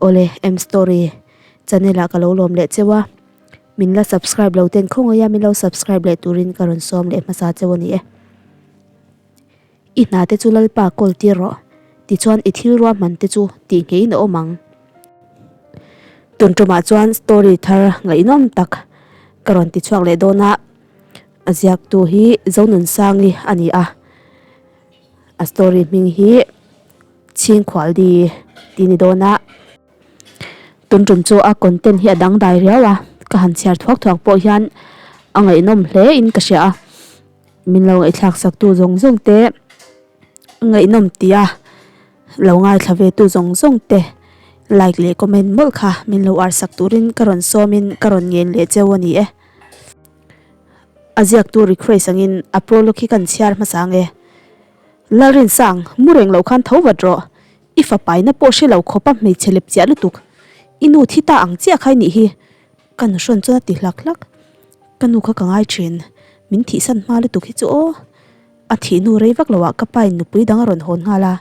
Awle M story channel ah ka lo lawm leh cheu a, min la subscribe lo ten khawngaih a min lo subscribe leh turin ka rawn sawm leh hmasa cheu a ni e. I hna te chu Lalpa kawl tir rawh, tichuan i thil ruahman te chu tih ngeiin a awm ang. Tun tumah chuan story thar ngaihnawm tak ka rawn ti chhuak leh dawn a, a ziaktu hi Zonunsangi a ni a, a story hming hi Chhingkhualdi tih a ni dawn a. Tun tum chu a content hi a dangdai riau a, ka han chhiar thuak thuak pawh hian a ngaihnawm hle in ka hria a. Min lo ngaihthlak sak tu zawng zawng te ngaihnawm tia lo ngaithla ve tu zawng zawng te like leh comment mawlh kha min lo ar sak turin ka rawn sawm in ka rawn ngen leh cheu a ni e. A ziaktu request angin a prologue hi kan chhiar hmasa ang e. Lalrinsang, mu reng loh khan tho vat rawh. I fapaina pawh hre lo khawpa hmeichhe lep chiah lutuk. I nu thi ta ang chiah kha i nih hi. Ka nu hrawn chuan a ti hlak hlak. Ka nu kha ka ngai thin, min thihsan hma lutuk hi chu aw. A thih hnu rei vak loah ka pain nupui dang a rawn hawn nghal a.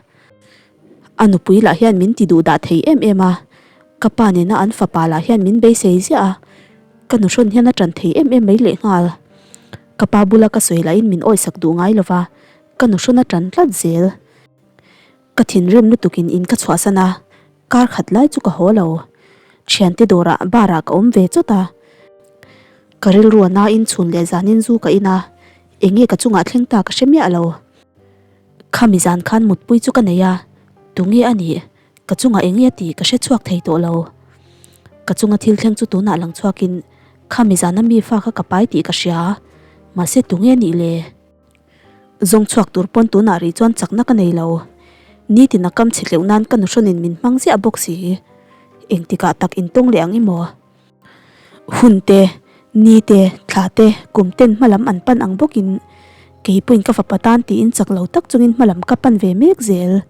A nupui lah hian min ti duh dah thei em em a, ka pa nena an fapa lah hian min beisei ziah a, ka nu hrawn hian a ṭan thei em em mai lehnghal. Ka pa bula ka sawi lahin min awisak duh ngai lova, ka nu hrawn a ṭan tlat zel. Ka thinrim lutukin in ka chhuahsan a, kar khat lai chu ka haw lo. Thiante dawrah bar ah ka awm ve chawt a. Ka rilru a nain chhun leh zanin zu ka in a, enge ka chungah thleng ta ka hre miah lo. Khami zan khan mutpui chu ka nei a, tunge a nih, ka chungah enge a tih ka hre chhuak thei tawh lo. Ka chunga thil thleng chu tunah lang chhuakin khami zana mi fa kha ka pai tih ka hria, mahse tunge a nih le? Zawng chhuak tur pawn tunah rih chuan chakna ka nei lo. Nitin a kam chhe tleuh nan ka nuhrawnin min hmang ziah bawk si. Engtikah tak intawng leh ang i maw? Hun te, ni te, thla te, kum ten hmalam an pan ang bawkin kei pawhin ka fapa tan tiin chak lo tak chungin hmalam ka pan ve mek zel.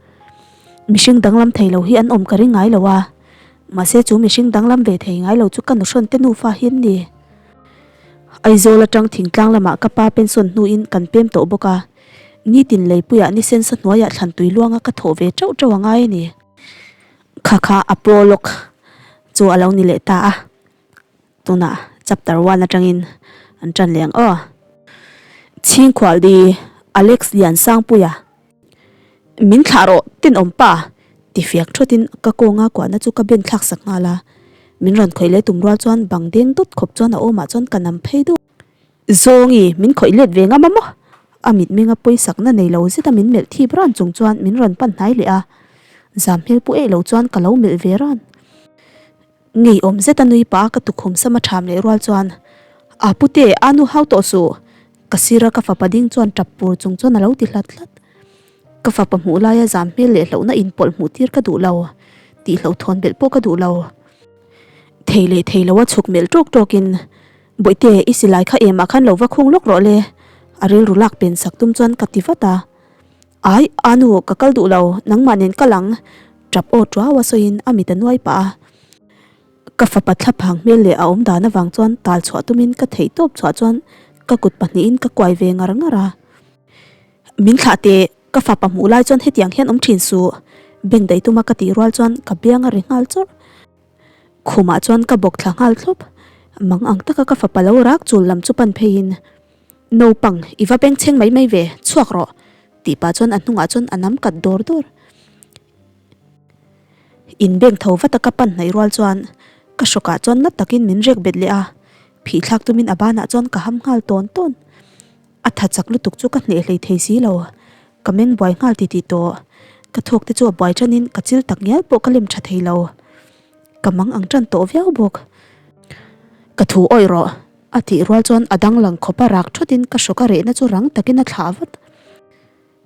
Mihring danglam thei lo hi an awm ka ring ngai lo a, mahse chu mihring danglam ve thei ngai lo chu ka nuhrawn te nufa hi an ni. Aizawl atang thingtlang lamah ka pa pension hnuin kan pem tawh bawk a, nitin leipuiah ni sensa hnuaiah thlan tui luanga ka thawh ve teuh teuh a ngai a ni. Kha kha a prologue chu a lo ni leh ta a, tunah chapter one atangin an tan leh ang aw. Chhingkhualdi Alex Liansangpuia. Min thlah rawh, tenawm pa! ti fiak thawtin ka kawnga kuahna chu ka ben thlak sak nghal a. Min rawn khawih leh tum rual chuan bang deng dawt khawp chuan a awmah chuan ka nam phei deuh. Zawngi, min khawih let ve ngam a maw? A mitmenga pawisakna nei lo zeta min melh thip ran chung chuan min rawn pan hnai leh a. Zam hmel pu eih lo chuan ka lo melh ve ran. Ngeiawm zeta nui pah a ka tukhum sama ṭham leh rual chuan, A pute, a nu hau tawh suh! Ka sira ka fapa ding chuan ṭap pur chung chuan a lo ti hlat hlat. Ka fapa hmuh laia zam hmel leh hlauhna inpawlh hmuh tir ka duh lo, tih hlauhthawn belh pawh ka duh lo. Thei leh thei loa chhuk melh ṭawk ṭawkin, Bawihte, i silai kha emah khan lo va khung lawk rawh le, a rilru lak pen sak tum chuan ka ti vat a. Ai, a nu, ka kal duh lo, nangmah nen kal ang, ṭap aw ṭuau a sawiin a mit a nuai pah a. Ka fapa thlaphang hmel leh a awm dan avang chuan tal chhuah tumin ka theih tawp chhuah chuan ka kut pahnihin ka kuai ve ngar ngar a. Min thlah teh, ka fapa hmuh lai chuan hetiang hian awm ṭhin suh, beng daih tuma ka tih rual chuan ka biang a ri nghal chawrh. Khumah chuan ka bawk thla nghal thlawp, mang ang taka ka fapa lo rak chul lam chu pan pheiin, Naupang, i va bengchheng mai mai ve, chhuak rawh, tih pah chuan a hnungah chuan a nam kat dawr dawr. In beng tho vata ka pan hnaih rual chuan ka hrawkah chuan na takin min rek bet leh a, phih thlak tumin a banah chuan ka ham nghal tawn tawn. A tha chak lutuk chu ka hneh hlei thei si lo, ka meng buai nghal ti tih tawh. Ka thawk te chu a buai tanin ka chil tak ngial pawh ka lem tha thei lo. Ka mang ang tan tawh viau bawk. Ka thu awih rawh. A tih rual chuan a danglang khawp a rak thawtin ka hrawk a rehna chu rang takin a thlah vat.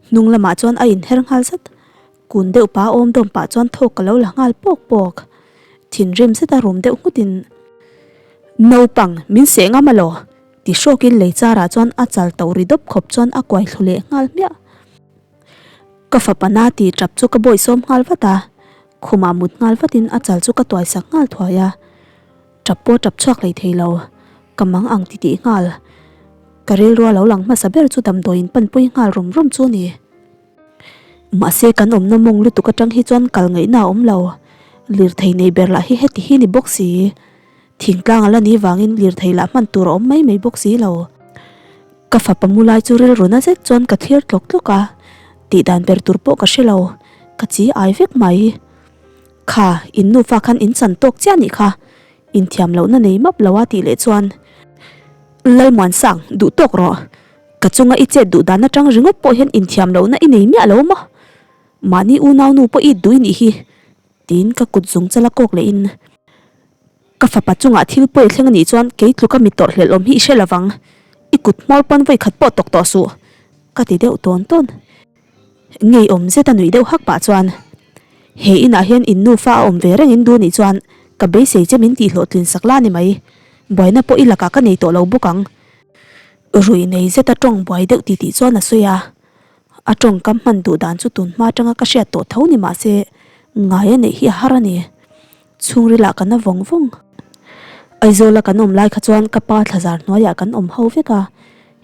Hnung lamah chuan a inher nghal zat. Kun deuh pa awm dawm pah chuan thawk ka lo la nghal pawk pawk. Thinrim zet a rum deuh nghutin, Naupang, min seh ngam alaw? ti hrawkin lei charah chuan a chal to ri dawp khawp chuan a kuai thlu leh nghal hmiah. Ka fapa na ti tap chu ka bawihsawm nghal vat a, khumah mut nghal vatin a chal chu ka tuaisak nghal thuai a. Tap pawh tap chhuak hlei thei lo, ka mang ang ti tih nghal. Ka rilrua lo lang hmasa ber chu damdawiin panpui nghal rum rum chu ni. Mahse kan awmna mawng lutuk atang hi chuan kal ngaihna a awm lo. Lirthei nei ber lah hi heti hi ni bawk si. Thingtlang a la ni vangin lirthei lah hman tur a awm mai mai bawk si lo. Ka fapa mu lai chu rilru na zet chuan ka thlir tlawk tlawk a, tih dan ber tur pawh ka hre lo, ka chi ai vek mai. Kha, in nufa khan in chan tawk chiah nih kha, inthiam lohna nei map lo a tih leh chuan Lalmuansang, duh tawk rawh. Ka chunga i chet duh dan atang ringawt pawh hian inthiam lohna i nei miah lo maw? Mahni unau nu pawh i duh i nih hi, tiin ka kut zung chala kawk lehin ka fapa chungah thil pawi a thleng a nih chuan kei tluka mi tawrh hlelh awm hi i hre lovang, i kut hmawr pawn vawi khat pawh tawk tawh suh, ka ti deuh tawn tawn. Ngeiawm zeta nuih deuh hak pah chuan, He inah hian in nufa a awm ve reng in duh nih chuan ka beisei che min tih hlawhtlin sak la ni mai, buaina pawh i lakah ka nei tawh lo bawk ang. Ruih nei zeta tawng buai deuh titih chuan a sawi a, a tawngkam hman duh dan chu tun hma atanga ka hriat tawh tho ni mahse ngai a neih hi a har a ni. Chhungrilah ka na vawng vawng. Aizawla kan awm lai kha chuan ka pa thlazar hnuaiah kan awm ho vek a,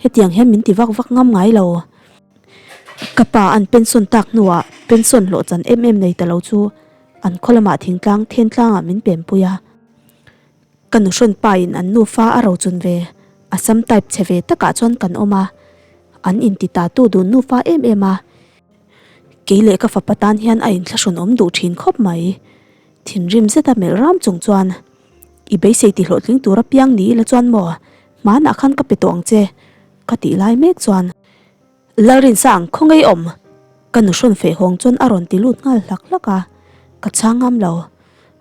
hetiang hian min ti vak vak ngam ngai lo. Ka pa an pension tak hnuah pension hlawh chan em em nei ta lo chu an khaw lamah thingtlang then tlangah min pempui a. Ka nuhrawn pa in an nufa a rochun ve, a sam type chhe ve takah chuan kan awm a, an inti ta tu dun nufa em em a. Kei leh ka fapa tan hian a inthlahrun awm duh thin khawp mai. Thinrim zeta melh ram chung chuan, I beisei ti hlawhtling tur apiang ni ila chuan maw, hmanah khan ka pe tawh ang che, ka tih lai mek chuan, Lalrinsang, khawngaih awm! Ka nuhrawn feh hawng chuan a rawn ti lut nghal hlak hlak a, ka chhang ngam lo.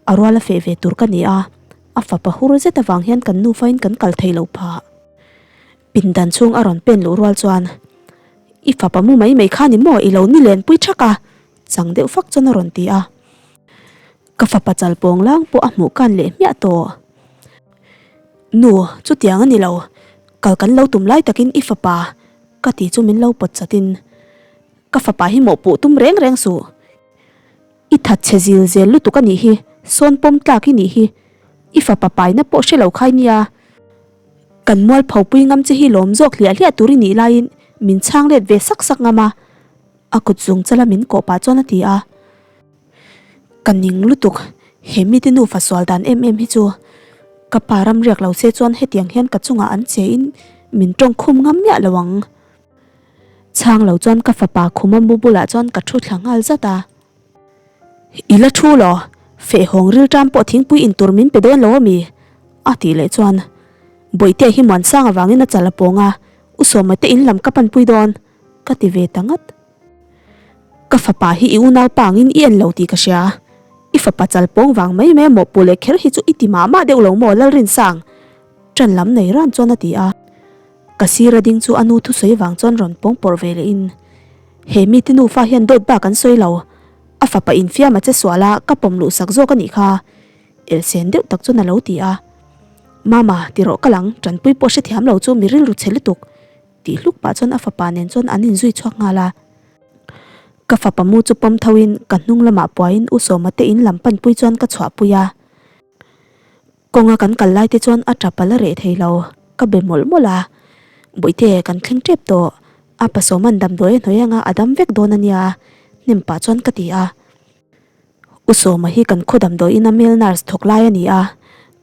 A ruala feh ve tur ka ni a, a fapa hur zet avang hian kan nufain kan kal thei lo phah. Pindan chhung a rawn pen luh rual chuan, I fapa mu mai mai kha ni maw i lo ni lenpui thak a? Chang deuh fak chuan a rawn ti a. Ka fapa chal pawng lang pawh a hmuh kan leh hmiah tawh. Nu, chutiang a ni lo. Kal kan lo tum lai takin i fapa ka ti chu min lo pawt chatin, Ka fapa hi mawhpuh tum reng reng suh. I that chhe zil zel lutuk a nih hi, sawn pawm tlak i nih hi. I fapa paina pawh hre lo khai nia. Kan mualpho pui ngam che hi lawm zawk hliah hliah tur i nih laiin min chhang let ve sak sak ngam a, a kut zung chala min kawh pah chuan a ti a. Ka ning lutuk, he mite nufa sual dan em em hi chu ka pa ram riak lo se chuan hetiang hian ka chungah an che in min tawng khum ngam miah lo ang. Chhang lo chuan ka fapa khuma mu bulah chuan ka thu thla nghal zat a. I la thu law, fehhawng rilṭam pawh thingpui in tur min pe dawn lo ami? A tih leh chuan Bawihtea hi Muansang avangin a chal a pawng a, U Sawma te in lam ka panpui dawn, ka ti ve ta ngat. Ka fapa hi i unaupa angin i en lo tih ka hria. I fapa chal pawng vang mai mai a mawhpuh leh kher hi chu i ti mah mah deuh lo maw Lalrinsang? Ṭan lam nei ran chuan a ti a. Ka sir a ding chu a nu thusawi vang chuan rawn pawng pawrh ve leh in, He mite nufa hian dawt bak an sawi lo, a fapa infiam a che sual a, ka pawm luh sak zawk a nih kha, elsen deuh tak chuan a lo ti a. Mama, ti rawh ka lang, tanpui pawh hrethiam lo chu mi rilru chhe lutuk, tih hluk pah chuan a fapa nen chuan an inzui chhuak nghal a. Ka fapa mu chu pawm tho in ka hnung lamah puaiin U Sawma te in lam panpui chuan ka chhuahpui a. Kawnga kan kal lai te chuan a tap a la reh thei lo, ka be mawlh mawlh a, Bawihte kan thleng tep tawh, a pasawman damdawi a hnuai anga a dam vek dawn a nia, hnem pah chuan ka ti a. U Sawma hi kan khaw damdawiin a male nurse thawk lai a ni a,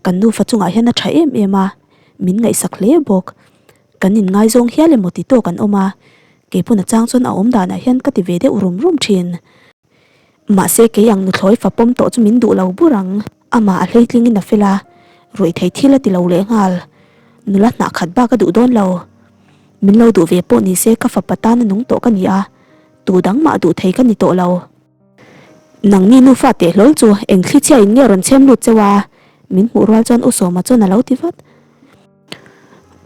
kan nufa chungah hian a tha em em a, min ngaihsak hle bawk. Kan inngaizawng hial emaw ti tawk an awm a, keipawn a chang chuan a awm danah hian ka ti ve deuh rum rum thin. Mahse kei ang nuthlawi fa pawm tawh chu min duh lo bur ang. Amah a hleitlingin a fel a, ruih theih thil a ti lo leh nghal. Nula hnah khat bak a duh dawn lo. Min lo duh ve pawh ni se ka fapa tana nung tawh ka ni a, tu dang mah duh thei ka ni tawh lo. Nangni nufa teh hlawl chu eng thli chhia in nge rawn chhem lut cheu a? Min hmuh rual chuan U Sawma chuan a lo ti vat.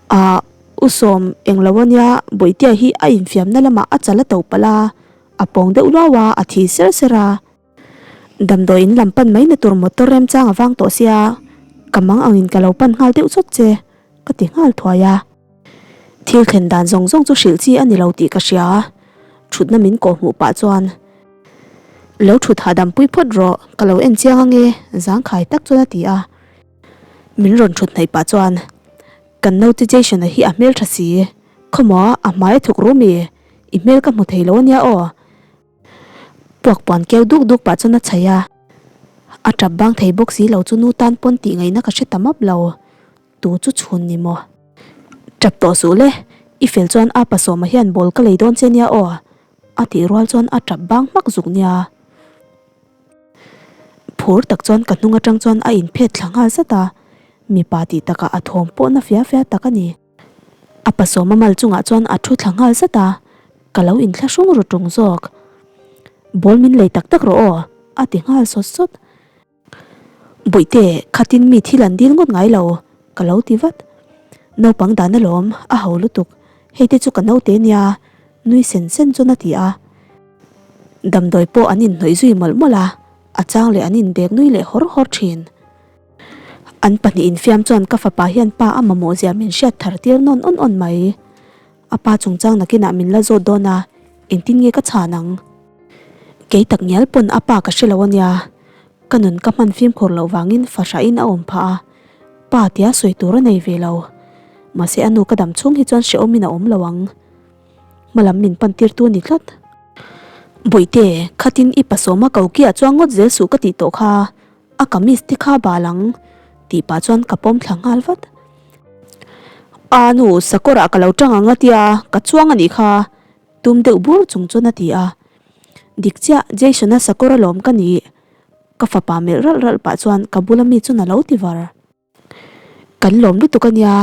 Ahh, U Sawm, eng lo ania, Bawihtea hi a infiamna lamah a chal a to palh a, A pawng deuh luau a, a thi ser ser a. Damdawi in lam pan mai na tur motor remchang a vang tawh sia, ka mang angin ka lo pan nghal deuh chawt che, ka ti nghal thuai a. Thil thlen dan zawng zawng chu hrilh chi a ni lo tih ka hria, thutna min kawh hmuh pah chuan, Lo thut hahdam pui phawt rawh, ka lo en chiang ange, zangkhai tak chuan a ti a. Min rawn thut hnaih pah chuan, Kan naute Jason-a hi a hmeltha si, khawmaw a hmai a thuk rum i, I hmel ka hmu thei lo ania aw. Puak puan keu duk duk pah chuan a chhaih a. A tap bang thei bawk si lo chu nu tan pawn tih ngaihna ka hre ta map lo. Tu chu chhun ni maw? Tap tawh suh le, i fel chuan a pasawma hian ball ka lei dawn che nia aw, a tih rual chuan a tap bang hmak zuk nia. Phur tak chuan ka hnung atang chuan a inphet thla nghal zat a, mipa tih takah a thawm pawh na fia fia tak a ni. A pasawma mal chungah chuan a thu thla nghal zat a, ka lo inthlahrung ru tung zawk. Ball min lei tak tak rawh aw, a ti nghal sawt sawt. Bawihte, khatin mi thil an dil ngawt ngai lo, ka lo ti vat. Naupang dan alawm, a ho lutuk, hei te chu ka naute nia, nui sen sen chuan a ti a. Damdawi pawh an inhnawih zui mawlh mawlh a, a chang leh an indek nui leh hawr hawr thin. An pahnih infiam chuan ka fapa hian pa a mamawh zia min hriat thar tir nawn awn awn mai. A pa chungchang nakinah min la zawt dawn a, engtin nge ka chhan ang? Kei tak ngial pawn a pa ka hre lo a nia, ka nun ka hman fimkhur loh vangin fahrahin a awm phah a, pa tia sawi tur a nei ve lo. Mahse a nu ka dam chhung hi chuan hrehawmin a awm lo ang. Hmalam min pan tirtu a ni tlat. Bawihte, khatin i pasawma kokiah chuan ngawt zel suh ka tih tawh kha, A kamis te kha bal ang tih pah chuan ka pawm thla nghal vat. A nu sakawrah ka lo tang ang a tia ka chuang a nih kha tum deuh bur chung chuan a ti a. Dik chiah Jason-a sakawr alawm ka nih ka fapa melh ralh ralh pah chuan ka bula mi chuan a lo ti var. Kan lawm lutuk a nia,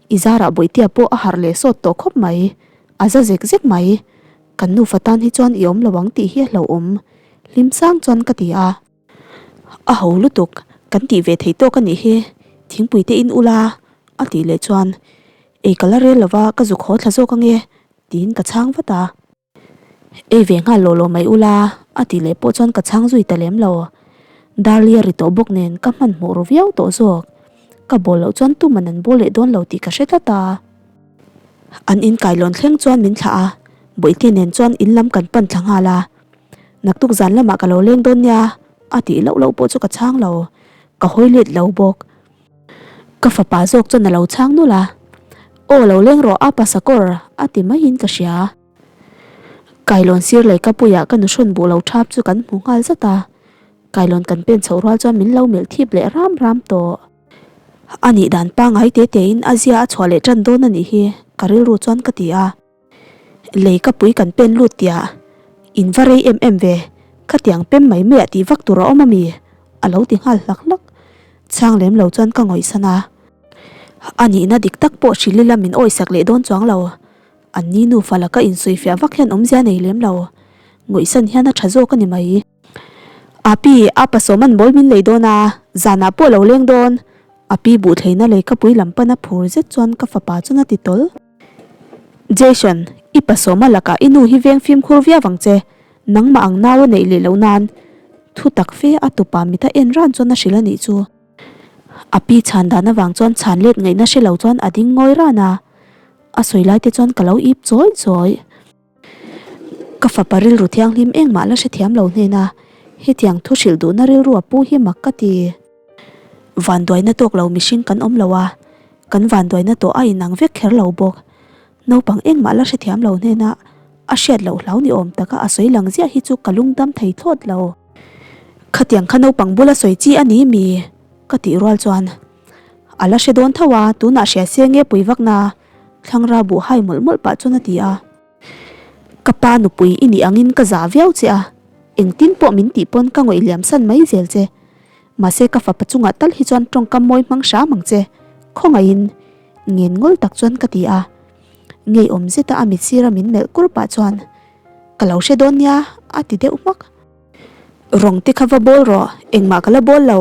i zarah Bawihtea pawh a harh leh sawt tawh khawp mai, a za zek zek mai. Kan nufa tan hi chuan i awm lo ang tih hi a hlauhawm, hlim sang chuan ka ti a. A ho lutuk, kan tih ve thei tawk a nih hi, thingpui te in ula, a tih leh chuan, Ei ka la rel lova ka zuk haw thla zawk ange, tiin ka chhang vat a. Ei ve nghal lawh lawh mai ula, a tih leh pawh chuan ka chhang zui ta lem lo. Darli a ri tawh bawk nen ka hmanhmawh ru viau tawh zawk. Ka bawl loh chuan tuman an bawl leh dawn lo tih ka hre tlat a. An inkailawn thleng chuan min thlah a, Bawihte nen chuan in lam kan pan thla nghal a. Naktuk zan lamah ka lo leng dawn nia, a tih loh loh pawh chu ka chhang lo. Ka hawi let lo bawk. Ka fapa zawk chuan a lo chhang nulh a, Aw lo leng rawh a pasakawr a ti maiin ka hria. Kailawn sir leh ka puiah ka nuhrawn buh lo thap chu kan hmu nghal zat a, kailawn kan pen chhoh rual chuan min lo melh thip leh ram ram tawh. A nih dan pangngai te tein a zia a chhuah leh tan dawn a nih hi ka rilru chuan ka ti a. Lei ka pui kan pen lut tiah in va rei em em ve, khatiang pem mai mai ah tih vak tur a awm ami? A lo ti nghal hlak hlak. Chhang lem lo chuan ka ngawihsan a. A nihna dik tak pawh hrilh ila min awisak leh dawn chuang lo. An ni nufa laka insawifiah vak hian awmzia nei lem lo. Ngawihsan hian a tha zawk a ni mai. Api, a pasawm an bawl min lei dawn a, zanah pawh lo leng dawn. Api buhthleina lei ka pui lam pana phur zet chuan ka fapa chuan a ti tawl. Jason, i pasawma lakah i nu hi veng fimkhur viau ang che, nangmah ang nau a neih leh loh nan. Thu tak fe a tupa mita en ran chuan a hrilh a nih chu. A pi chhan dan avang chuan chhan let ngaihna hre lo chuan a ding ngawi ran a, a sawi lai te chuan ka lo ip chawi chawi. Ka fapa rilru thianghlim engmah la hrethiam lo hnena hetiang thu hrilh duhna rilru a pu hi mak ka ti. Vanduaina tawk lo mihring kan awm lo a, kan vanduaina tawh a inang vek kher lo bawk. Naupang engmah la hrethiam lo hnena a hriat loh hlau ni awm taka a sawi lang ziah hi chu ka lungdam thei thlawt lo. Khatiang kha naupang bula sawi chi a ni mi? Ka tih rual chuan a la hre dawn tho a, tunah hria se nge pui vakna thlangra buh hai mawlh mawlh pah chuan a ti a. Ka pa nupui i nih angin ka zah viau che a, engtin pawh min tih pawn ka ngawih liam san mai zel che. Mahse ka fapa chungah tal hi chuan tawngkam mawi hmang hram ang che, khawngaihin ngen ngawl tak chuan ka ti a. Ngeiawm zeta a mit sira min melh kur pah chuan, Ka lo hre dawn nia, a ti deuh hmak. Rawng te kha va bawl rawh, engmah ka la bawl lo,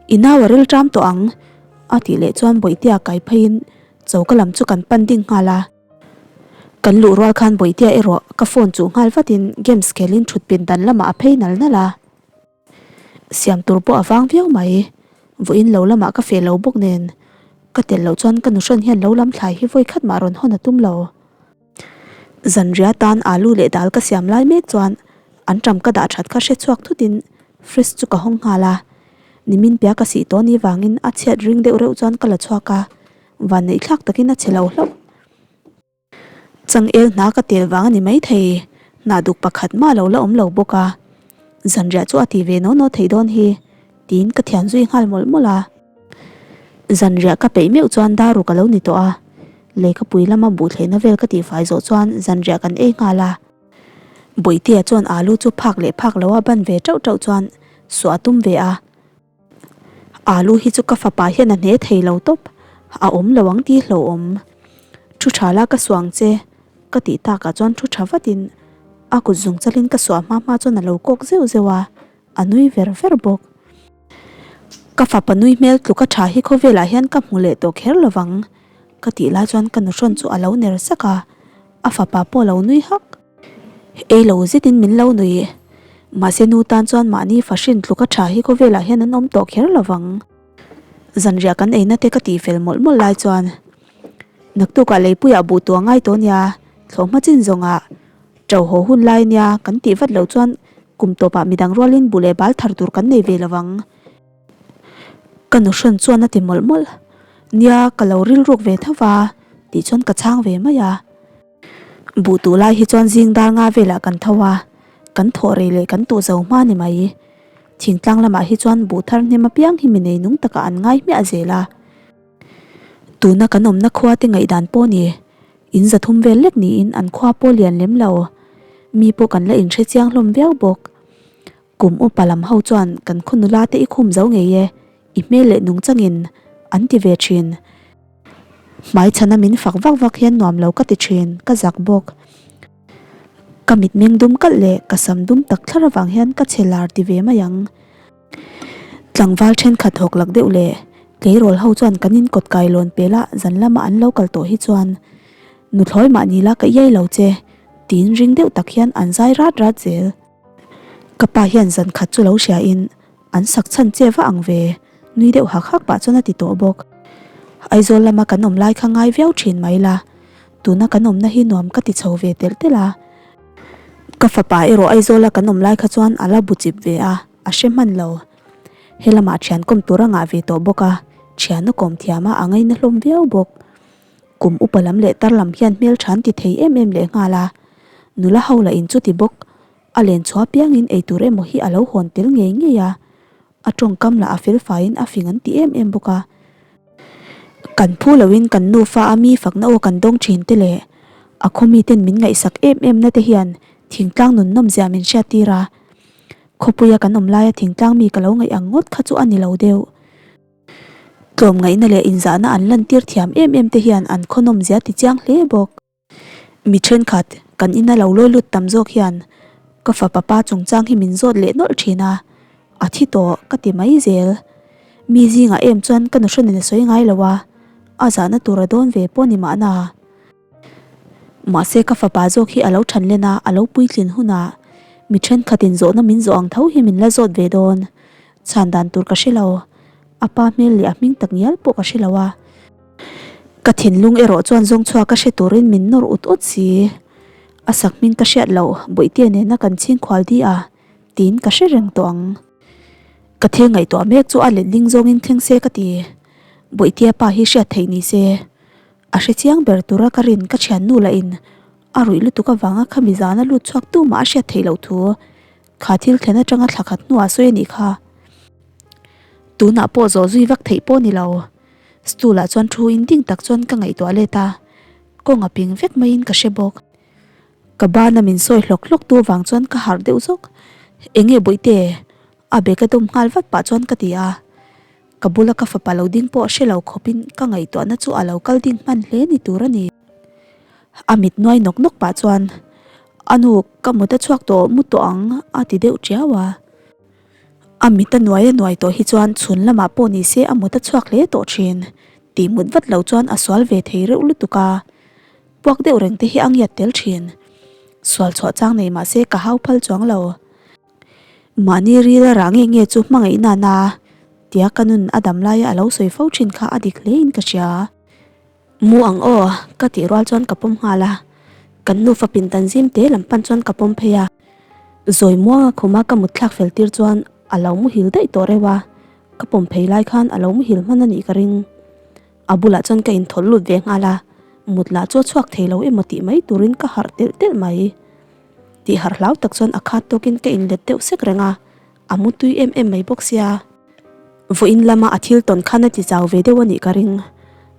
i nau a ril ṭam tawh ang, a tih leh chuan Bawihtea kai pheiin choka lam chu kan pan ding nghal a. Kan luh rual khan Bawihtea erawh ka phone chuh nghal vatin games khelin thut pin dan lamah a phei nal nal a. Siam tur pawh a vang viau mai. Vawiin lo lamah ka feh lo bawk nen ka tel loh chuan ka nuhrawn hian lo lam thlai hi vawi khat mah rawn hawn a tum lo. Zanriah tan alu leh dal ka siam lai mek chuan an ṭam ka dah ṭhat kha hre chhuak thutin fridge chu ka hawng nghal a. Nimin pia ka sih tawh ni vangin a chhiat ring deuh reuh chuan ka la chhuak a. Vanneih thlak takin a che lo hlauh. Changel hna ka tel vang a ni maithei, hna duk pakhat mah lo la awm lo bawk a. Zanriah chu a ti ve naw naw thei dawn hi. Tiin ka thian zui nghal mawlh mawlh a. Zanriah ka peih meuh chuan dar ruk a lo ni tawh a, lehkhapui lama buhthlehna vel ka tihfai zawh chuan zanriah kan ei nghal a. Bawihtea chuan alu chu phak leh phak loa ban ve tauh tauh chuan suah a tum ve a. Alu hi chu ka fapa hian a hne thei lo tawp, a awm lo ang tih hlauhawm. Thu tha la ka suah ang che, ka tih takah chuan thu tha vatin a kut zung chalin ka suah hma hma chuan a lo kawk zeuh zeuh a, a nui ver ver bawk. Ka fapa nui hmel tluka tha hi khawvelah hian ka hmu leh tawh kher lovang, ka tih lai chuan ka nuhrawn chu a lo ner sak a, a fapa pawh a lo nui hak. Ei lo zetin min lo nui. Mahse nu tan chuan mahni fahrin tluka tha hi khawvelah hian an awm tawh kher lovang. Zanriah kan eina te ka tih fel mawlh mawlh lai chuan naktukah leipuiah buh tuah ngai tawh nia, thlawhhma chin zawngah to haw hun lai nia kan tih vat loh chuan kum tawpah midang rualin buh leh bal thar tur kan nei ve lovang. Ka nuhrawn chuan a ti mawlh mawlh. Nia ka lo rilruk ve tho va tih chuan ka chhang ve mai a. Buh tuh lai hi chuan zing dar nga velah kan tho a, kan thawh rei leh kan tuh zo hma ni mai. Thingtlang lamah hi chuan buh thar hnem apiang hi mi nei nung takah an ngai hmiah zel a. Tuna kan awmna khua te ngaihdan pawh ni, in zathum vel lek niin an khua pawh lian lem lo. Mi pawh kan la inhre chiang hlawm viau bawk. Kum upa lam ho chuan kan khaw nula te i khum zo ngei e, i hmel leh nungchangin an ti ve thin. Hmaichhana min fak vak vak hian nuam lo ka ti thin, ka zak bawk. Ka mitmeng dum kalh leh ka sam dum tak thlar avang hian ka chhe lar ti ve mai ang. Tlangval thenkhat hawk lak deuh leh tleirawl ho chuan kan in kawt kai lawn pel a zan lama an lo kal tawh hi chuan nuthlawi mah ni la ka iai lo che tiin ring deuh tak hian an zai rat rat zel. Ka pa hian zan khat chu lo hria in An sak chhan che va ang ve, nui deuh hak hak pah chuan a ti tawh bawk. Aizawl lama kan awm lai kha ngai viau thin mai la, tuna kan awmna hi nuam ka ti chho ve telh telh a. Ka fapa erawh Aizawla kan awm lai kha chuan a la bu chip ve a, a hre hman lo. He lamah thian kawm tur a ngah ve tawh bawk a, thian a kawm thiam a, a ngaina hlawm viau bawk. Kum upa lam leh tar lam hian hmeltha an ti thei em em lehnghal a, nula ho lah in chuti bawk. A len chhuah piangin eitur emaw hi a lo hawn tel ngei ngei a, a tawngkam lah a fel faiin a fing an ti em em bawk a. Kan phu loin kan nufa a mi fakna aw kan dawng thin te leh a khaw miten min ngaihsak em em na te hian thingtlang nun nawmzia min hriattir a. Khawpuia kan awm laia thingtlang mi ka lo ngaih ang ngawt kha chu a ni lo deuh. Tlawmngaihna leh inzahna an lantir thiam em em te hian an khaw nawmzia ti chiang hle bawk. Mi thenkhat, kan ina lo lawi lut tam zawk hian ka fapa pa chungchang hi min zawt leh nawlh thin a, a thi tawh ka ti mai zel. Mi zingah em chuan ka nuhranin a sawi ngai lo a, a zahna tur a dawn ve pawh ni mahna. Mahse ka fapa zawk hi a lo than len a, a lo puitlin hunah mi thenkhatin zawhna min zawh ang tho hi min la zawt ve dawn. Chhan dan tur ka hre lo, a pa hmel leh a hming tak ngial pawh ka hre lo a. Ka thinlung erawh chuan zawng chhuak ka hre turin min nawr ut ut si. A sak hming ka hriat loh Bawihtea nena kan chhing khual di a, tiin ka hre reng tawh ang. Ka thil ngaihtuah mek chu a letling zawngin thleng se ka ti. Bawihtea pa hi hriat theih ni se. A hre chiang ber tura ka rin ka thiannu lahin a ruih lutuk avanga khami zana lut chhuak tu mah a hriat theih loh thu kha thil thlen atanga thla khat hnuah sawi a nih kha. Tunah pawh zawh zui vak theih pawh ni lo. Stool ah chuan thu in ding tak chuan ka ngaihtuah let a, kawng a ping vek maiin ka hre bawk. Ka bana min sawi hlawk hlawk tu vang chuan ka harh deuh zawk. Enge bawihte? A bag a dawm nghal vat pah chuan ka ti a. Ka bula ka fapa lo ding pawh hre lo khawpin ka ngaihtuahna chu a lo kal ding hman hle ni tur a ni. A mit nuai nawk nawk pah chuan, A nu, ka mut a chhuak tawh mu tawh ang a ti deuh tiau a. A mit a nuai a nuai tawh hi chuan chhun lamah pawh ni se a mut a chhuak hle tawh thin. Tih mut vat lo chuan a sual ve thei reuh lutuk a. Puak deuh reng te hi a ngiat tel thin. Sual chhuah chang nei mah se ka hau phal chuang lo. Mahni ril a rah nge nge chu hmangaih nana tia ka nun a dam laia a lo sawi fo thin kha a dik hle in ka hria. Mu ang aw, ka tih rual chuan ka pawm nghal a, kan nufa pindan zim te lam pan chuan ka pawm phei a. Zawi muanga khuma ka mut thlak fel tir chuan a lo muhil daih tawh reuh a, ka pawm phei lai khan a lo muhil hman a nih ka ring. A bulah chuan ka inthawlh lut ve nghal a, mut lah chu a chhuak thei lo emaw tih mai turin ka harh telh telh mai. Tih harh hlau tak chuan a khat tawkin ka inlet deuh sek reng a, a mu tui em em mai bawk sia. Vawiin lama a thil tawn khan a ti chau ve deuh a nih ka ring.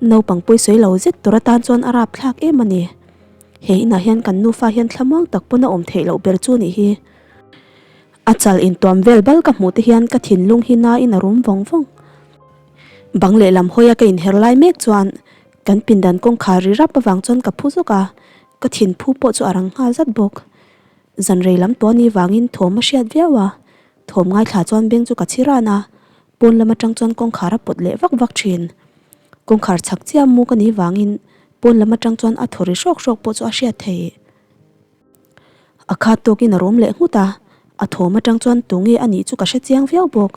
Naupang pawisawi lo zet tur atan chuan a rapthlak em a ni. He inah hian kan nufa hian thlamuang tak pawn a awm theih loh ber chu nih hi. A chal intuam vel bal ka hmuh te hian ka thinlung hi nain a rum vawng vawng. Bang lehlam hawia ka inher lai mek chuan kan pindan kawngkhar ri rap avang chuan ka phu zawk a, ka thinphu pawh chu a rang nghal zat bawk. Zan rei lam tawh anih vangin thawm a hriat viau a, thawm ngaithla chuan beng chu ka chhi ran a, pawn lam atang chuan kawngkhar a pawt leh vak vak thin. Kawngkhar chhak chiah mu ka nih vangin pawn lam atang chuan a thaw ri hrawk hrawk pawh chu a hriat theih. A khat tawkin a rawm leh nghut a, a thawm atang chuan tunge a nih chu ka hre chiang viau bawk.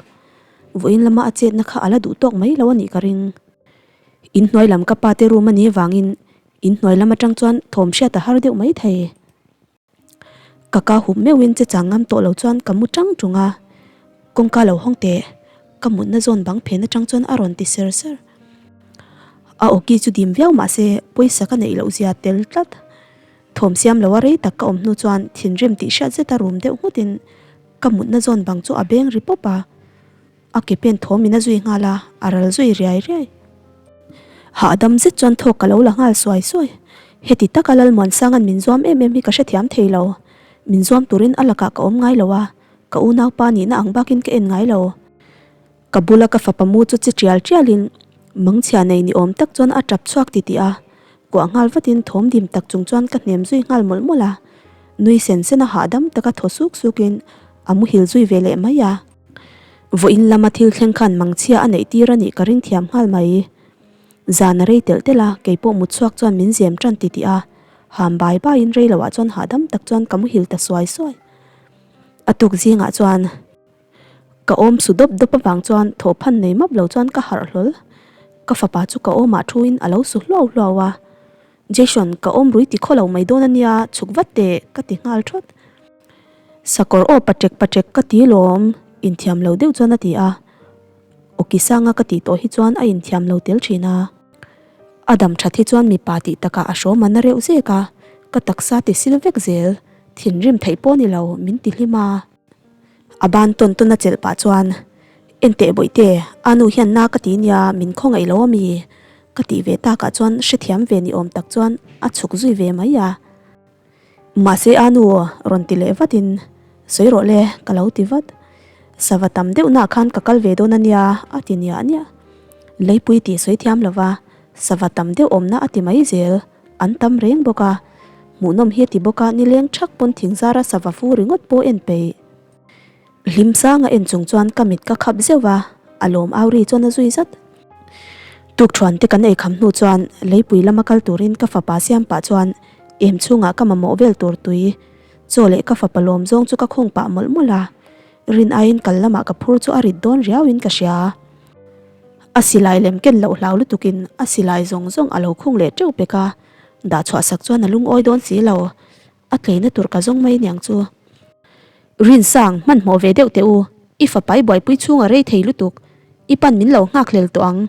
Vawiin lama a chetna kha a la duh tawk mai lo a nih ka ring. Inhnuai lam ka pa te room a nih vangin inhnuai lam atang chuan thawm hriat a har deuh mai thei. Ka ka hup meuhin che chang ngam tawh lo chuan ka mu tang tung a, kawngka lo hawng teh, ka mutna zawn bang phen atang chuan a rawn ti ser ser. A awki chu dim viau mah se pawisa ka neih loh zia tel tlat. Thawm siam lo a rei tak ka awm hnu chuan thinrim tih hriat zeta rum deuh nghutin ka mutna zawn bang chu a beng ri pawp a. A ke pen thawm in a zui nghal a, a ral zui riai riai. Hahdam zet chuan thawk ka lo la nghal suai suai. Heti taka Lalmuansanga'n min zuam em em hi ka hrethiam thei lo. Min zuam turin a lakah ka awm ngai lo a, ka unaupa nihna ang bakin ka en ngai lo. Ka bula ka fapa mu chu chi tial tialin mangchhia nei ni awm tak chuan a tap chhuak titih a, kuah nghal vatin thawm dim tak chung chuan ka hnem zui nghal mawlh mawlh a. Nui sen sen a hahdam taka thaw suk sukin a muhil zui ve leh mai a. Vawiin lama thil thleng khan mangchhia a neih tir a nih ka ring thiam nghal mai. Zan a rei telh telh a, kei pawh mutchhuak chuan min zem tan ti tih a, ham bai baiin rei loah chuan hahdam tak chuan ka muhil ta suai suai. A tuk zingah chuan ka awm su dawp dawp avang chuan thawhphan nei map lo chuan ka harh hlawl. Ka fapa chu ka awmah thuin a lo su hluau hluau a, Jason, ka awm rui ti khaw lo mai dawn a nia, chhuk vat teh ka ti nghal thawt. Sakawr aw paṭek paṭek ka ti lawm, inthiam lo deuh chuan a ti a. Awki sanga ka tih tawh hi chuan a inthiam lo tel ṭhin a. A dam ṭhat hi chuan mipa tih takah a hrawm a na reuh zek a, ka taksa ti sil vek zel, thinrim theih pawh ni lo, min ti hlim a. A ban tawn tawn a chelh pah chuan, Enteh bawihte, a nu hian na ka ti nia, min khawngaih lo ami? Ka tih ve takah chuan hrethiam ve ni awm tak chuan a chhuk zui ve mai a. Mahse a nu rawn ti leh vatin, Sawi rawh le, ka lo ti vat. Sava tam deuh nah khan ka kal ve dawn a nia, a ti niah niah. Leipui tih sawi thiam lo va, sava tam deuh awmna a ti mai zel, an tam reng bawk a. Hmuhnawm hi a ti bawk a, nileng thak pawn thingzara sava fu ringawt pawh en peih. Hlim sanga en chung chuan ka mit ka khap zeuh va, a lawm au ri chuan a zui zat. Tukṭhuan te kan ei kham hnu chuan leipui lama kal turin ka fapa siam pah chuan em chhungah ka mamawh vel tur tui chaw leh ka fapa lawm zawng chu ka khawng pah mawlh mawlh a, rin aiin kal lamah ka phur chu a rit dawn riauin ka hria. A silai lem ken loh hlau lutukin a silai zawng zawng a lo khung leh teuh pek a, dah chhuah sak chuan a lungawi dawn si lo. A tleina tur ka zawng mai niang chu. Rinsang, hmanhmawh ve deuh teh u, i fapa i buaipui chhung a rei thei lutuk, i pan min lo nghak hlel tawh ang.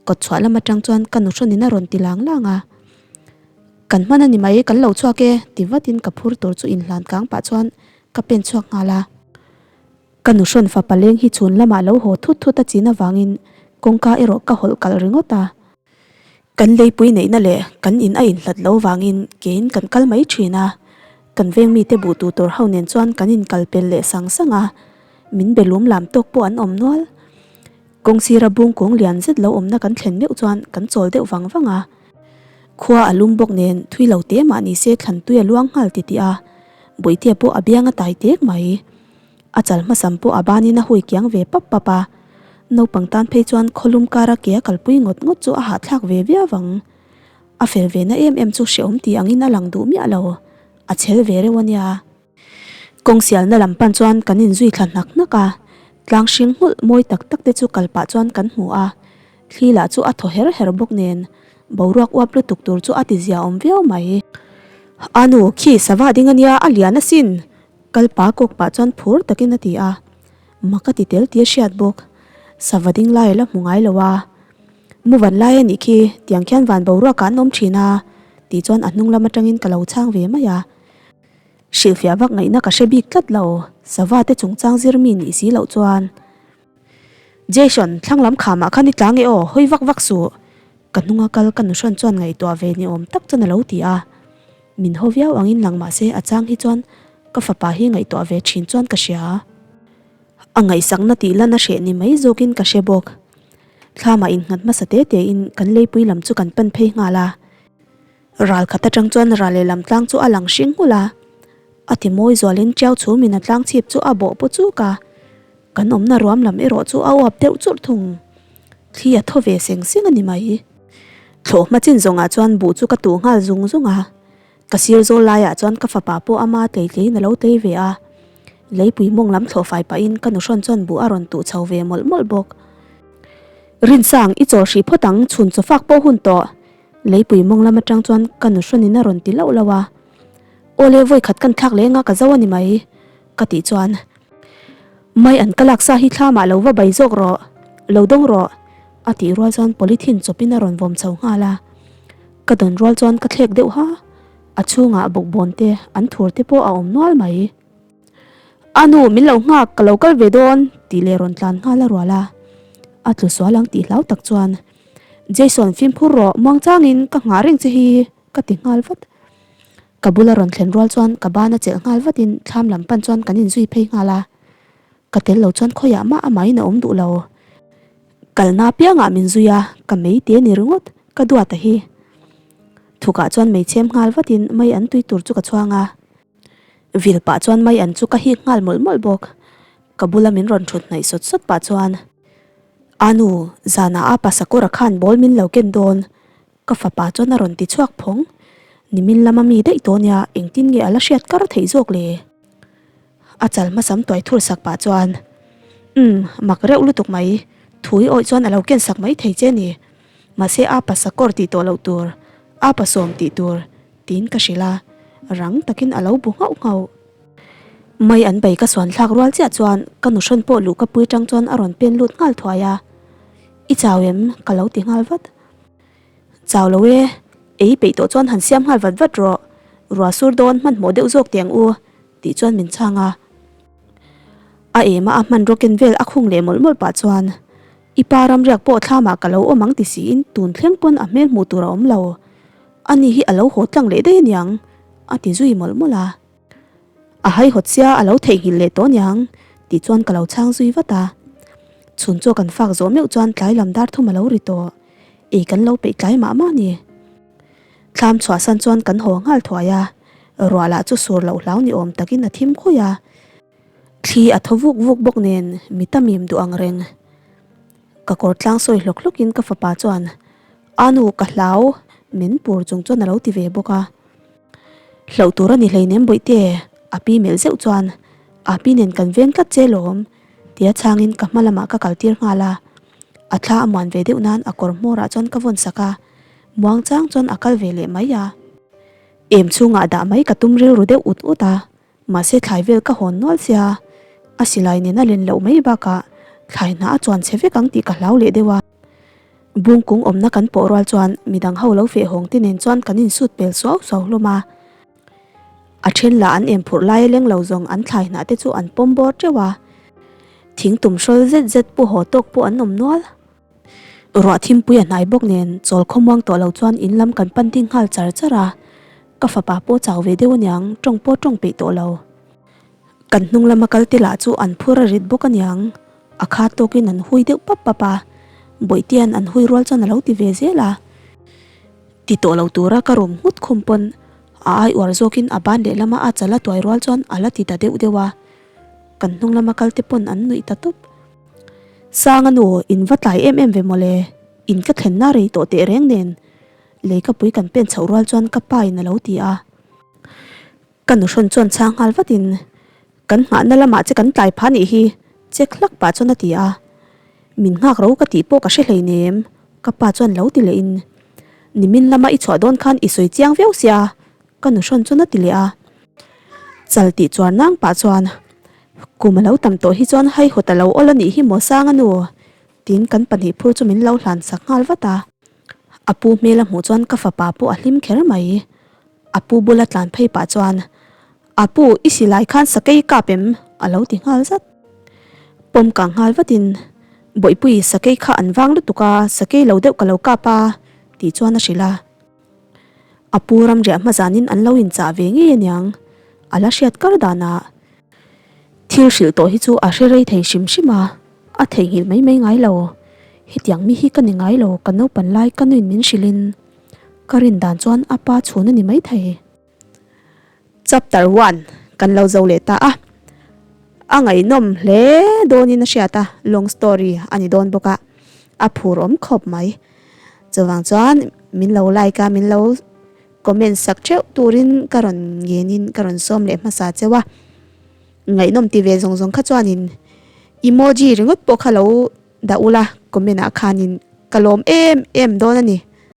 Kawt chhuah lam atang chuan ka nuhrawn in a rawn ti lang lang a. Kan hman a ni mai, kan lo chhuak e, ti vatin ka phur tur chu inhlan kang pah chuan ka pen chhuak nghal a. Ka nuhrawn fapa leng hi chhun lamah lo haw thut thut a chin avangin kawngka erawh ka hawlh kalh ringawt a. Kan leipui neihna leh kan in a inhlat lo vangin kein kan kal mai thin a, kan veng mite buh tu tur ho nen chuan kan inkal pel leh sang sang a, min be lum lam tawk pawh an awm nual. Kawng sira bung kawng lian zet lo awmna kan thlen meuh chuan kan chawl deuh vang vang a. Khua a lum bawk nen thui lo te mah ni se thlan tui a luang nghal titih a, Bawihtea pawh a biang a tai tek mai. A chal hmasam pawh a banin a hui kiang ve pap pap a, naupang tan phei chuan khawlum kara ke a kalpui ngawt ngawt chu a hahthlak ve viau ang. A fel ve na em em chu hrehawm tih angin a lang duh miah lo, a chhel ve reuh a nia. Kawng sialna lam pan chuan kan inzui thla hnak hnak a, tlang hring nghulh mawi tak tak te chu kal pah chuan kan hmu a, thli lah chu a thaw her her bawk nen boruak uap lutuk tur chu a ti zia awm viau mai. A nu, khi sava ding a nia, a lian asin! Kal pa kawk pah chuan phur takin a ti a, mak a ti tel tih a hriat bawk. Sava ding lai a la hmu ngai lo a, Mu van lai a nih khi, tiang khian van boruak ah an awm thin a, tih chuan a hnung lam atangin ka lo chhang ve mai a. Hrilhfiah vak ngaihna ka hre bik tlat lo, sava te chungchang zir mi nih si loh chuan. Jason, thlang lam khamah khan i tlang e aw, hawi vak vak suh. Ka hnunga kal ka nuhrawn chuan ngaihtuah ve ni awm tak chuan a lo ti a. Min haw viau angin lang mahse a chang hi chuan ka fapa hi ngaihtuah ve thin chuan ka hria. A ngaihsakna tih lan a hreh ni mai zawkin ka hre bawk. Thlamah innghat hmasa te tein kan leipui lam chu kan pan phei nghal a. Ral khat atang chuan ral lehlam tlang chu a lang hring nghulh a. A ti mawi zualin tiau chhumin a tlang chhip chu a bawh paw chuk a. Kan awmna ruam lam erawh chu a uap deuh churh thung. Thli a thaw ve seng seng a ni mai. Thlawh hma chin zawngah chuan buh chu ka tuh nghal zung zung a. Ka sir zawl laiah chuan ka fapa pawh ama tlei tleiin a lo tlei ve a. Leipui mawng lam thlawh fai pahin ka nuhrawn chuan buh a rawn tuh chho ve mawlh mawlh bawk. Rinsang, i chawl hrih phawt ang, chhun chaw fak pawh hun tawh. Leipui mawng lam atang chuan ka nuhrawnin a rawn ti lauh lauh a. Awle, vawi khat kan thlak leng a, ka zo a ni mai, ka tih chuan. Mai an ka laksa hi thlamah lo va bai zawk rawh, lo dawng rawh, a tih rual chuan polythene chawpin a rawn vawm chho nghal a. Ka dawn rual chuan ka thlek deuh ha, a chhungah bawkbawn te, an thur te pawh a awm nual mai. A nu, min lo nghak, ka lo kal ve dawn, tih leh rawn tlan nghal a rual a. A tlu sual ang tih hlau tak chuan, Jason fimkhur rawh, muangchangin ka nghah reng che hi, ka ti nghal vat. Ka bula rawn thlen rual chuan ka ban a chelh nghal vatin thlam lam pan chuan kan inzui phei nghal a. Ka tel lo chuan khawiah mah amahin a awm duh lo. Kalna apiangah min zui a, ka mei te ni ringawt, ka duat a hi. Thukah chuan mei chhem nghal vatin mai an tui tur chu ka chhuang a. Vil pah chuan mai an chu ka hik nghal mawlh mawlh bawk. Ka bula min rawn thut hnaih sawt sawt pah chuan, A nu, zanah a pasakawra khan ball min lo ken dawn, Ka fapa chuan a rawn ti chhuak phawng. Nimin lama mi daih tawh nia, engtin nge a la hriat kar theih zawk le? A chal hmasam tuai thur sak pah chuan, Umm, mak reuh lutuk mai. Thui awih chuan a lo ken sak mai thei che ni. Mahse a pa sakawr tih tawh loh tur, a pa sawm tih tur, tiin ka hrilh a. Rang takin a lo bu nghauh nghauh. Mai an bei ka suan thlak rual chiah chuan ka nuhrawn pawh luh ka pui tang chuan a rawn pen lut nghal thuai a. I chau em? Ka lo ti nghal vat. Chau lo e, ei peih tawh chuan han siam nghal vat vat rawh, ruah sur dawn hmanhmawh deuh zawk teh ang u, tih chuan min chhang a. A ema a hmanraw ken vel a khung leh mawlh mawlh pah chuan, I pa ramriak pawh thlamah ka lo awm ang ti siin tun thleng pawn a hmel hmuh tur a awm lo. Ani hi a lo haw tlang leh daih aniang, a ti zui mawlh mawlh a. A haihawt sia a lo theihnghilh leh tawh aniang tih chuan ka lo chhang zui vat a. Chhun chaw kan fak zawh meuh chuan tlai lam dar thum a lo ri tawh. Ei kan lo peih tlai mah mah a ni. Thlam chhuahsan chuan kan haw nghal thuai a, ruah lah chu sur loh hlau ni awm takin a thim khuih a. Thli a thaw vuk vuk bawk nen mi ta mim duh ang reng. Ka kawr tlang sawi hlawk hlawkin ka fapa chuan, A nu ka hlau, min pur chung chuan a lo ti ve bawk a. Hlauh tur a ni hleinem bawihte, a pi melh zeuh chuan, A pi nen kan veng tlat che lawm, tia chhangin ka hma lamah ka kaltir nghal a. A thla a muan ve deuh nan a kawr hmawrah chuan ka vawn sak a, muang chang chuan a kal ve leh mai a. Em chhungah dah mai ka tum rilru deuh ut ut a, mahse thlai vel ka hawn nual sia, a silai nen a len loh mai bakah thlai hnah a chuan chhe vek ang tih ka hlau leh deuh a. Bungkung awmna kan pawh rual chuan midang ho lo feh hawng te nen chuan kan insut pel suau suau hlawm a. A then lah an em phurh lai a leng lo zawng an thlai hnah te chu an pawm bawr teuh a. Thing tum hrawl zet zet pu haw tawk pawh an awm nual. Ruah thimpui a hnai bawk nen chawl khawmuang tawh lo chuan in lam kan pan ding nghal char char a. Ka fapa pawh chau ve deuh aniang tawng pawh tawng peih tawh lo. Kan hnung lama kal te lah chu an phur a rit bawk aniang. A kha tawkin an hui deuh pap pap a, Bawihtian an hui rual chuan a lo ti ve zel a. Ti tawh lo tura ka rum nghut khum pawn a ai uar zawkin a ban lehlama a chal a tuai rual chuan a la ti ta deuh deuh a. Kan hnung lama kal te pawn an nuih ta tawp. Sanga nu, in va tlai em em ve mawle, in ka thlenna rei tawh teh reng nen leikapui kan pen chhoh rual chuan ka pa in a lo ti a. Ka nuhrawn chuan chhang nghal vatin, Kan nghahna lamah che kan tlai phah nih hi, check hlak pah chuan a ti a. Min nghak ro ka tih pawh ka hre hleinem, ka pa chuan lo ti lehin, Nimin lama i chhuah dawn khan i sawi chiang viau sia, ka nuhrawn chuan a ti leh a. Chal tih chuar nang pah chuan, Kum a lo tam tawh hi chuan haihawt a lo awl a nih hi maw Sanga nu? Tiin kan pahnih phur chu min lo hlan sak nghal vat a. A pu hmel a hmuh chuan ka fapa pawh a hlim kher mai. A pu bula tlan phei pah chuan, A pu, i silai khan sakei kap em? a lo ti nghal zat. Pawm kang nghal vatin, Bawihpui, sakei kha an vang lutuk a, sakei lo deuh ka lo kap a, tih chuan a hrilh a. A pu ramriah hma zanin an lo inchah ve ngei aniang, a la hriat kar danah. Thil hrilh tawh hi chu a hre rei thei hrim hrim a, a theihnghilh mai mai ngai lo. Hetiang mi hi ka ni ngai lo, ka naupan lai ka nuin min hrilhin ka rin dan chuan a pa chhun a ni maithei. Chapter one kan lo zo leh ta a, a ngaihnawm hle dawnin a hriat a, long story a ni dawn bawk a, a phur awm khawp mai. Chuvang chuan min lo like a, min lo comment sak theuh turin ka rawn ngenin ka rawn sawm leh hmasa cheu a, ngaihnawm ti ve zawng zawng kha chuanin emoji ringawt pawh kha lo dah ula comment ah khanin ka lawm em em dawn a ni.